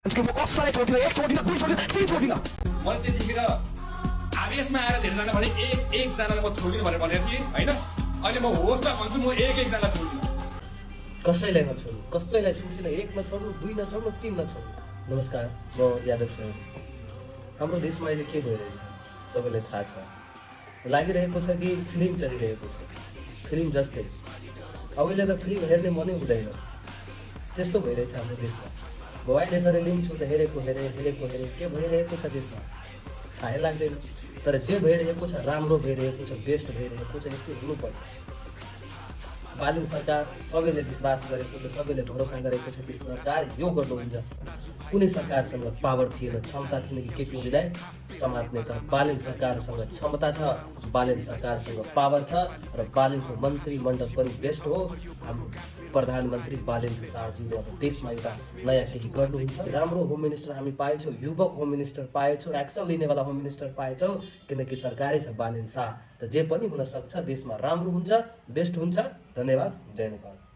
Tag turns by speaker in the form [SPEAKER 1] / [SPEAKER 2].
[SPEAKER 1] म कसैलाई छोड्दिनँ, एक छोड्दिनँ, दुई छोड्दिनँ, तिन छोड्दिनँ।
[SPEAKER 2] मैले त्यतिखेर आवेशमा आएर धेरैजना भने एकजनालाई म छोड्दिनँ भनेर भनेको थिएँ होइन। अहिले म होसमा भन्छु म एकजनालाई छोड्दिनँ।
[SPEAKER 3] कसैलाई नछोड्नु, कसैलाई छुट्टिन, एक नछोड्नु, दुई नछोड्नु, तिन नछोड्नु। नमस्कार, म यादव सर। हाम्रो देशमा अहिले के भइरहेछ सबैलाई थाहा छ। लागिरहेको छ कि फिल्म चलिरहेको छ, फिल्म जस्तै। अहिले त फिल्म हेर्ने मनै हुँदैन, त्यस्तो भइरहेछ हाम्रो देशमा। मोबाइल यसरी लिन्छु त हेरेको हेरेँ के भइरहेको छ देशमा थाहै लाग्दैन। तर जे भइरहेको छ राम्रो भइरहेको छ, बेस्ट भइरहेको छ, यस्तो हुनुपर्छ। बालिन सरकार सबैले विश्वास गरेको छ, सबैले भरोसा गरेको छ कि सरकार यो गर्नुहुन्छ। कुनै सरकारसँग पावर थिएन, क्षमता थिएन कि केपी ओलीलाई समात्ने, तर बालिन सरकारसँग क्षमता छ, बालिन सरकारसँग पावर छ र बालिनको मन्त्रीमण्डल पनि बेस्ट हो। हाम्रो प्रधानमन्त्री बालिन शाहजीले अब देशमा एउटा नयाँ केही गर्नुहुन्छ। राम्रो होम मिनिस्टर हामी पाएछौँ, युवक होम मिनिस्टर पाएछौँ, एक्सन लिनेवाला होम मिनिस्टर पाएछौँ, किनकि सरकारै छ बालिन शाह। त जे पनि हुनसक्छ, देशमा राम्रो हुन्छ, बेस्ट हुन्छ। धन्यवाद, जय नेपाल।